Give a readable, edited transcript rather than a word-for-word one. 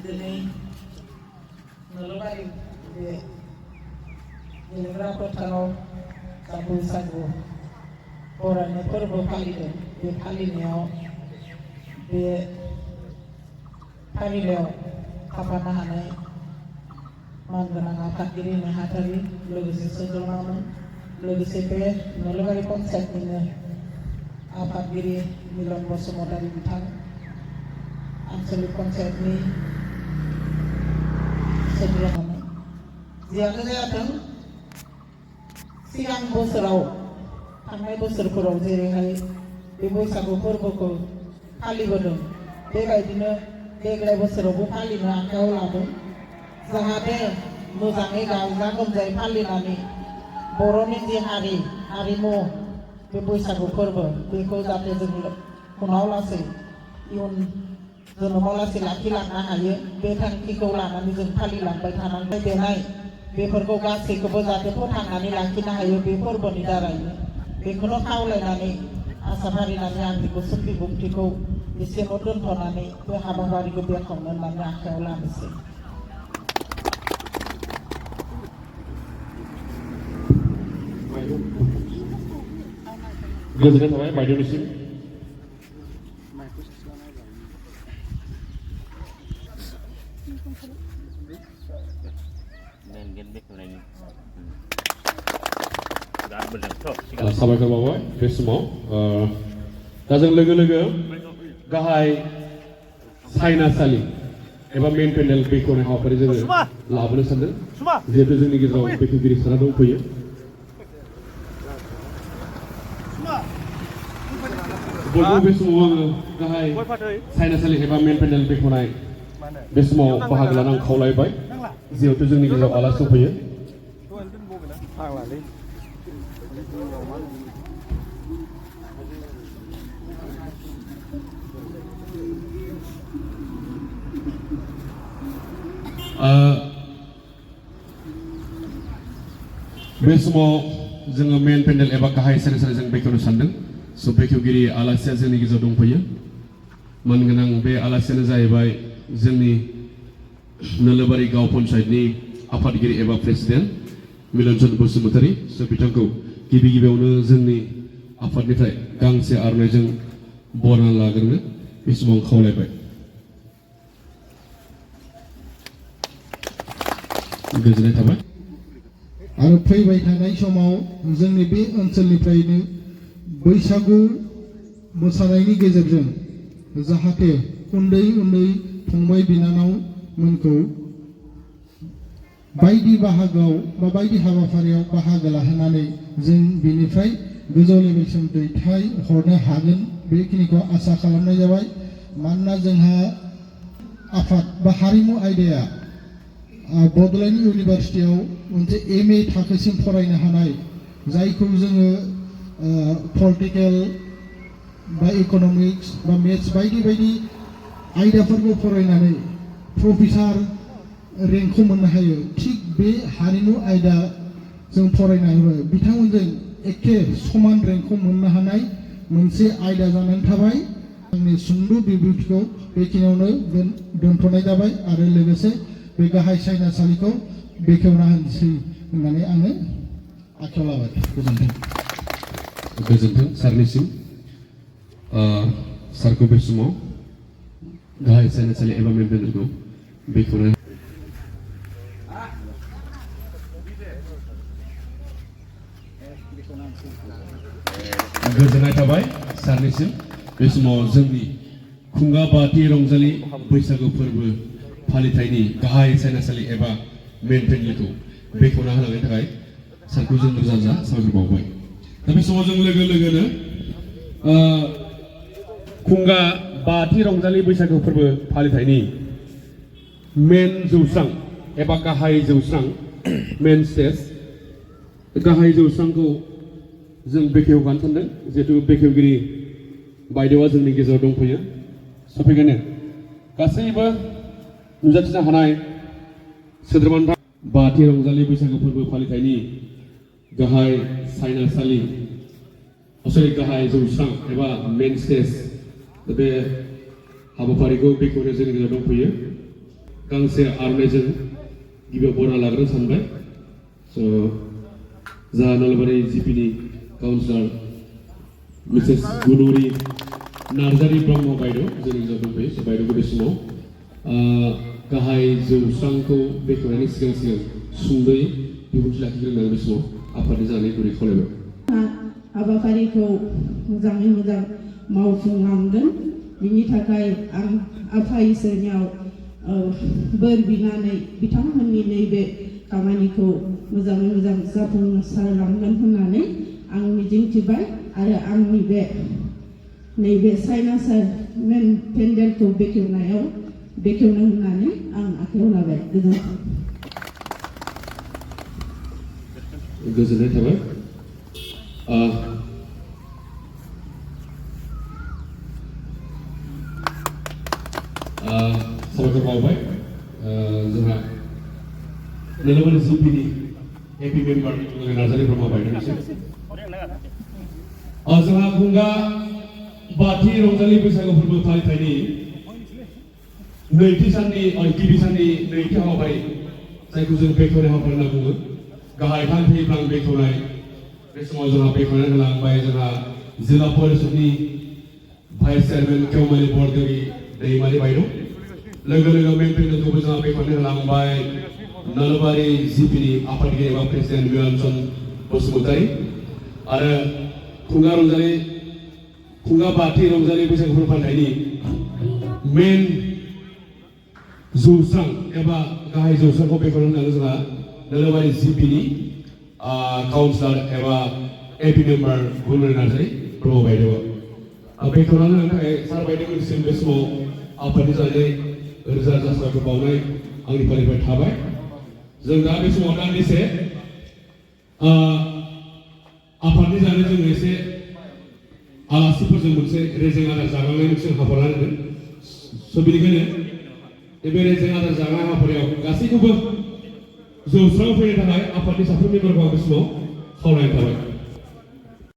दिनै नलबारि बे गेलेग्रा फोथाराव जा बैसागु बरायनाय फोरबो फालिदों बे फालिनायाव थाफानो हानाय मानगोनां आफादगिरि नेहाथारि लोगोसे सोद्रोमामोन लोगोसे बे नलबारि पन्चायतनिनो आफादगिरि मिलन बसुमतारी बिथां आन्चलिक पन्चायतनि सोद्रोमामोन जियानो जायाथों सिगां बोसोराव थांनाय बोसोरफोराव जेरैहाय बे बैसागु फोरबोखौ फालिबोदों बेबायदिनो देग्लाय बोसोरावबो फालिनो आखायाव लादों जाहाथे मोजाङै गाजा गोमजायै फालिनानै बर'नि जि हारिमु बे बैसागु फोरबो बेखौ जाहाथे जों उनाव लासै इयुन जोनोमाव लासै लाखिलांनो हायो बे थांखिखौ लानानै जों फालिलांबाय थानांगौ देनाय बेफोरखौ गासैखौबो जाहाथे फोथांनानै लाखिनो हायो बे फोरबोनि दारैनो बेखौनो खावलायनानै आसा फारिनानै आंनि गुसुं बिबुंथिखौ एसेल' दोनथ'नानै बे हाबाफारिखौ बेखेवनो होननानै आखायाव लानोसै। गोजोननाय थाबाय बायदेवनिसिम। साबायखर बावबाय बे समाव दा जों लोगो लोगो गाहाय सायनासालि एबा मेन पेनेल बेखेवनाय हाबाफारि जोङो लाबोनो सानदों जिहेतु जोंनि गेजेराव बेखेवगिरि सारा दंफैयो। बयबो बे समाव आङो गाहाय सायनासालि एबा मेन पेनेल बेखेवनाय बे समाव बाहागो लानो आं खावलायबाय जिहेतु जोंनि गेजेराव आलासि दंफैयो। बे समाव जोङो मेन पेनेल एबा गाहाय सायनासालि जों बेखेवनो सानदों स' बेखेवगिरि आलासिया जोंनि गेजेराव दंफैयो मानगोनां बे आलासियानो जाहैबाय जोंनि नोलोबारि गाव पन्चायतनि आफादगिरि एबा प्रेसिडेन्ट मिलन चन्द्र बसुमतारी स' बिथांखौ गिबि गिबियावनो जोंनि आफादनिफ्राय गांसे आर'नाइजों बरायना लाग्रोनो बे समाव खावलायबाय। गोजोननाय थाबाय। आरो फैबाय थानाय समाव जोंनि बे ओनसोलनिफ्रायनो बैसागु मोसानायनि गेजेरजों जाहाथे उन्दै उन्दै फंबाय बिनानावमोनखौ बायदि बाहागोआव बा बायदि हाबाफारियाव बाहागो लाहोनानै जों बिनिफ्राय गोजौ लेभेलसिम दैथाय हरनो हागोन बेखिनिखौ आसा खालामनाय जाबाय। मानोना जोंहा आफाद बा हारिमु आयदाया बड'लेण्ड इउनिभार्सिटियाव मोनसे MA थाखोसिम फरायनो हानाय जायखौ जोङो पलिटिकेल बा इक'नमिक्स बा मेथ्स बायदि बायदि आयदाफोरखौ फरायनानै प्रफेसार रेंकखौ मोननो हायो थिग बे हारिमु आयदा जों फरायनानैबो बिथांमोनजों एखे समान रेंकखौ मोननो हानाय मोनसे आयदा जानानै थाबाय। आंनि सुंद' बिबुंथिखौ बेखिनियावनो दोनथ'नाय जाबाय आरो लोगोसे बे गाहाय सायनासालिखौ बेखेवना होनोसै होननानै आङो आखायाव लाबाय। गोजोन्थों सारनिसिम। सारखौ बे समाव गाहाय सायनासालि एबा मेन पेनेलखौ बेखेवना गोजोननाय थाबाय सारनिसिम। बे समाव जोंनि खुंगा बाथि रंजालि बैसागु फोरबो फालिथायनि गाहाय सायनासालि एबा मेन पेनेलखौ बेखेवना होलांनायनि थाखाय सारखौ जों रोजा रोजा साबायखर बावबाय। दा बे समाव जों लोगो लोगोनो खुंगा बाथि रंजालि बैसागु फोरबो फालिथायनि मेन जौस्रां एबा गाहाय जौस्रां मेन स्टेज गाहाय जौस्रांखौ जों बेखेवगानो सानदों जिहेतु बेखेवगिरि बायदेवा जोंनि गेजेराव दंफैयो सफैगोन गासैबो नुजाथिनो हानाय सोद्रोमाफोरा बाथि रंजालि बैसागु फोरबो फालिथायनि गाहाय सायनासालि गाहाय जौस्रां एबा मेन स्टेज बे हाबाफारिखौ बेखेवनो जोंनि गेजेराव दंफैयो गांसे आर'नाइजों गिबियाव बरायना लाग्रोनो सानबाय स' जाहा नलबारि जिपिनि काउन्सिलर मिसेस गुनुरि नार्जारि ब्रह्म बायद' जोंनि गेजेराव दंफैयो स' बायद'खौ बे समाव गाहाय जौस्रांखौ बेखेवनायनि सिगां सुंद'यै बिबुंथि लाखिग्रोनानै बे समाव आफादनि जानानै गुरै खावलायबाय। हाबाफारिखौ मोजाङै मोजां मावफुंलांगोन बिनि थाखाय आं आफा इसोरनियाव बोर बिनानै बिथांमोननि नैबे खामानिखौ मोजाङै मोजां जाफुंसारलांगोन होननानै आं मिजिंथिबाय आरो आंनि बे नैबे साइनासार मेन पेन्डेलखौ बेखेवनो होननानै आं आखायाव लाबाय। गोजोननाय थाबाय। साबायखर बावबाय जोंहा नलबारि जिपिनि एपि मेम्बार नार्जारि ब्रह्म बायद'निसिम जोंहा खुंगा बाथि रंजालि बैसागु फोरबो फालिथायनि गिबि साननि नैथि हाबाफारि जायखौ जों बेखेवनाय हाबाफारि होनना बुङो गाहाय थान्दैब्लां बेखेवनाय बे समाव जोंहा बेखेवनानै होलांबाय जोंहा जिल्ला परिषदनि भाइस चेयारमेन केवमालि बरदरि दैमारि बायद' लोगो मेन पेन्डेलखौबो जोंहा बेखेवनानै होलांबाय नलबारि जिपिनि आफादगिरि एबा प्रेसिडेन्ट मिलनचन बसुमतारी आरो खुंगा बाथि रंजालि बैसागु फोरबो फालिथायनि मेन जौस्रां एबा गाहाय जौस्रांखौ बेखेवनानै होलांदों जोंहा नलबारि जिपिनि काउन्सिलर एबा एपि मेम्बार गुनुरि नार्जारि ब्रह्म बायद'आ बेखेवनानै होनो थाखाय सार बायद'मोननिसिम बे समाव आफादनि जानानै रोजा रोजा साबायखर बावनाय आंनि फारिनिफ्राय थाबाय। जों दा बे समाव दान्दिसे आफादनि जानाय जों एसे आलासिफोरजों मोनसे रेजें आदार जालांनाय मोनसे हाबाफारि लादों स' बेनिखायनो बे रेजें आदार जानाय हाबाफारियाव गासैखौबो जौस्राङाव फैनो थाखाय आफादनि साफ्रोम मेम्बारखौ आं बे समाव खावलायनाय थाबाय।